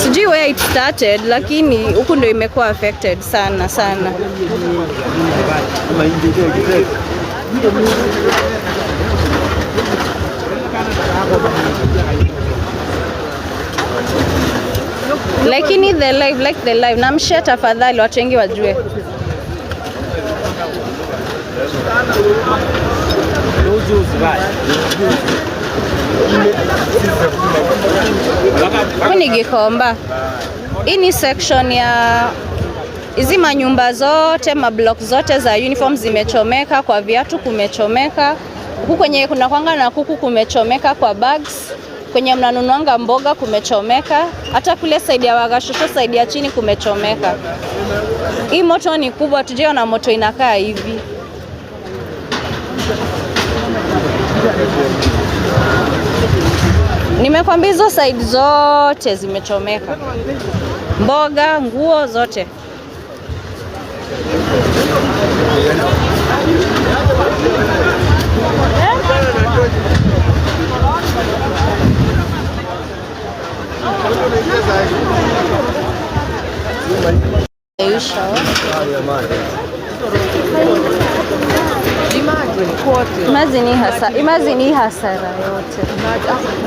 Sijui where it started, lakini huku ndio imekuwa affected sana sana. Lakini the live, like the live, na mshare tafadhali, watu wengi wajue. Huku ni Gikomba. Hii ni section ya hizi manyumba zote, mablock zote za uniform zimechomeka, kwa viatu kumechomeka, huku kwenye kuna kwanga na kuku kumechomeka, kwa bags kwenye mnanunuanga mboga kumechomeka, hata kule side ya Wagashosho side ya chini kumechomeka. Hii moto ni kubwa, tujaona moto inakaa hivi. Nimekwambia hizo side zote zimechomeka, mboga, nguo zote. Isha. Imagine hii hasara yote.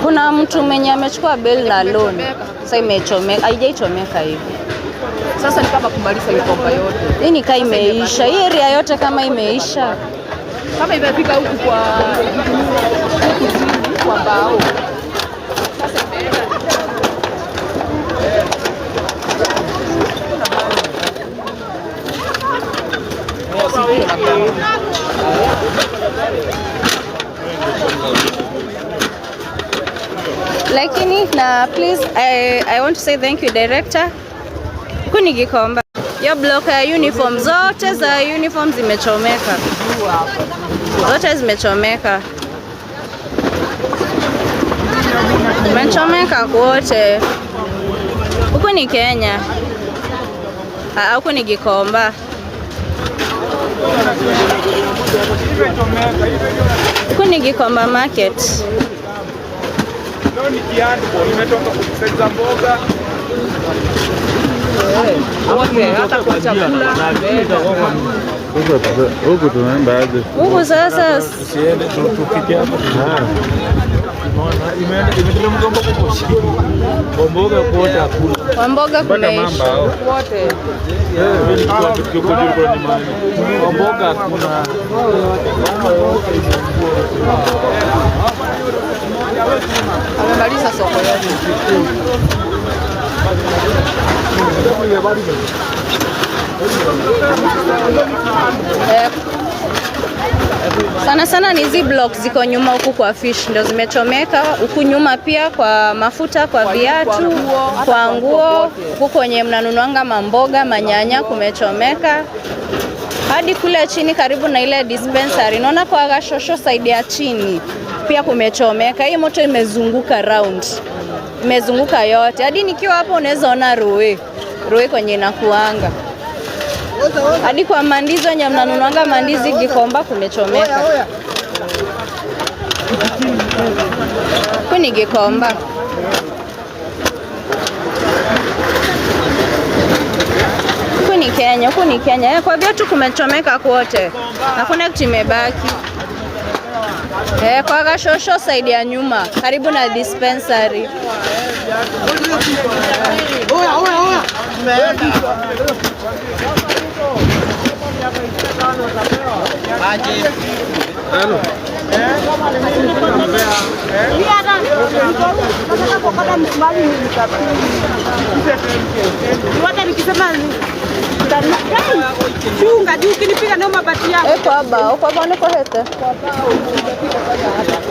Kuna mtu mwenye amechukua bill na loan. Sasa imechomeka, haijaichomeka hivi. Sasa ni kama kumaliza Gikomba yote. Hii ni kaa imeisha. Hii area yote kama imeisha. Kama imefika huku kwa huku chini kwa mbao. Sasa imeenda. Lakini na please I want to say thank you director. Huku ni Gikomba. Hiyo block ya uniform zote za uniform zimechomeka. Zote zimechomeka. Zimechomeka wote. Huku ni Kenya. Ah, huku ni Gikomba. Huku ni Gikomba market. Leo ni kiango, imetoka kusaidia mboga. Wote hata kwa chakula. Huku tunaenda aje? Huku sasa Tusiende tufike hapo. Imeenda mgomba kwa chini. Kwa mboga kote hakuna. kwa mboga Mpaka kumeisha. mamba hao. Wote. Kwa mboga hakuna. Amemaliza soko yote. Eh, sana sana ni hizi blocks ziko nyuma huku kwa fish ndio zimechomeka, huku nyuma pia kwa mafuta, kwa viatu, kwa nguo, hata kwa kwa nguo, kokote. huku kwenye mnanunuanga mamboga, manyanya kumechomeka hadi kule chini karibu na ile dispensary. Naona kwa Gashosho side ya chini pia kumechomeka. Hii moto imezunguka round, imezunguka yote hadi nikiwa hapo unaweza ona roe roe kwenye inakuanga hadi kwa mandizi wenye mnanunuanga mandizi Gikomba kumechomeka. Huku ni Gikomba. Huku ni Kenya, huku ni Kenya. Eh, kwa viatu kumechomeka kwote, hakuna kitu imebaki. Eh, kwa Gashosho side ya nyuma karibu na dispensary. Hata nikisema chunga juu ukinipiga ndio mabati yako. Eh, kwa bao, kwa bao niko hete.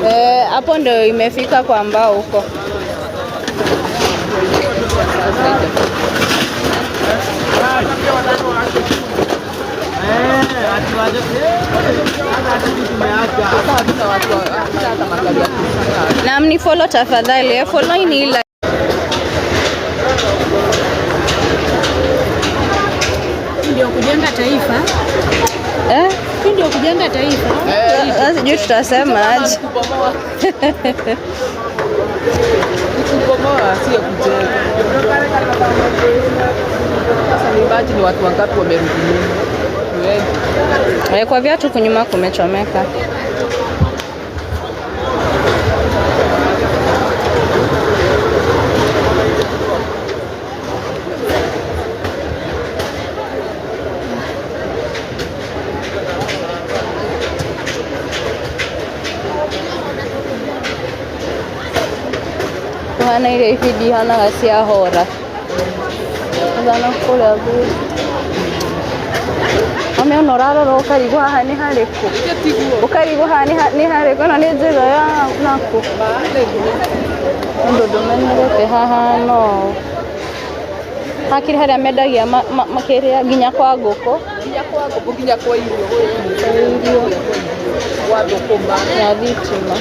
Eh, hapo ndio imefika kwa mbao huko. Hata watu hata magari ya kusanya. Na mnifollow tafadhali, eh, follow ni ile Ndio kujenga taifa. eh, Hii ndio kujenga taifa. sasa sijui tutasema aje. Kubomoa. Kubomoa sio kujenga. Imagine watu wangapi wamerudi nyuma. Ni wengi. Eh, kwa viatu kunyuma kumechomeka. Kuhana ile ibidi hana gacia hora thana kũrĩa thutha Mami ona ũrarora ũkarigwo haha nĩ harĩkũ, ũkarigwo haha nĩ harĩkũ. Ĩno nĩ njĩra ya nakũ ũndũ ndũmenyerete haha, no hakĩrĩ harĩa mendagia makĩrĩa nginya kwa ngũkũ. Nginya kwa ngũkũ, nginya kwa irio. Kwa irio. Kwa thũkũma. Ya thitima.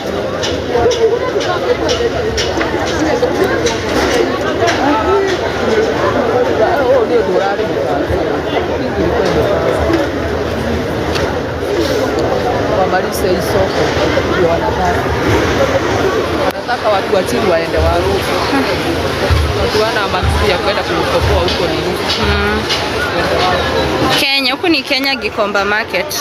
Ũyũ nĩ ũndũ ũrarĩ mũbango. Ilikuwa imepangwa. Wamalize hii soko ndio wanataka. Wanataka watu wa chini waende waruke. Watu wana maksi ya kwenda kukopoa huko nini. Waende wao. Kenya, huku ni Kenya Gikomba Market.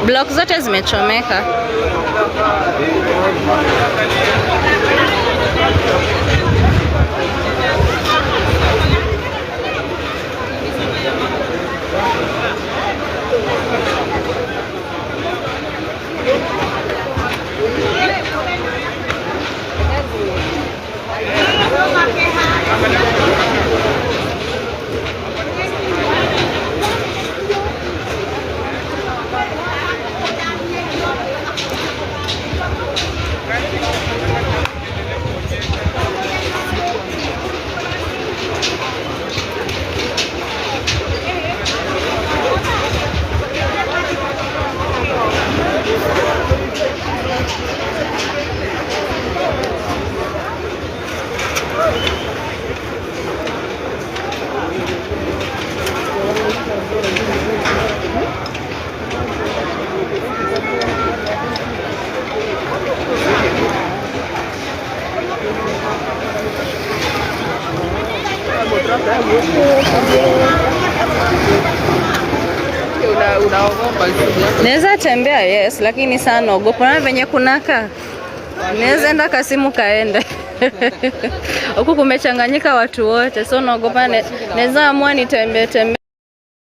Block zote zimechomeka. Unaogopa simu yako. Naweza tembea, yes, lakini sana naogopa. Na venye kunaka. Naweza enda kasimu kaende. Huku kumechanganyika watu wote, so naogopa naweza amua nitembee tembee.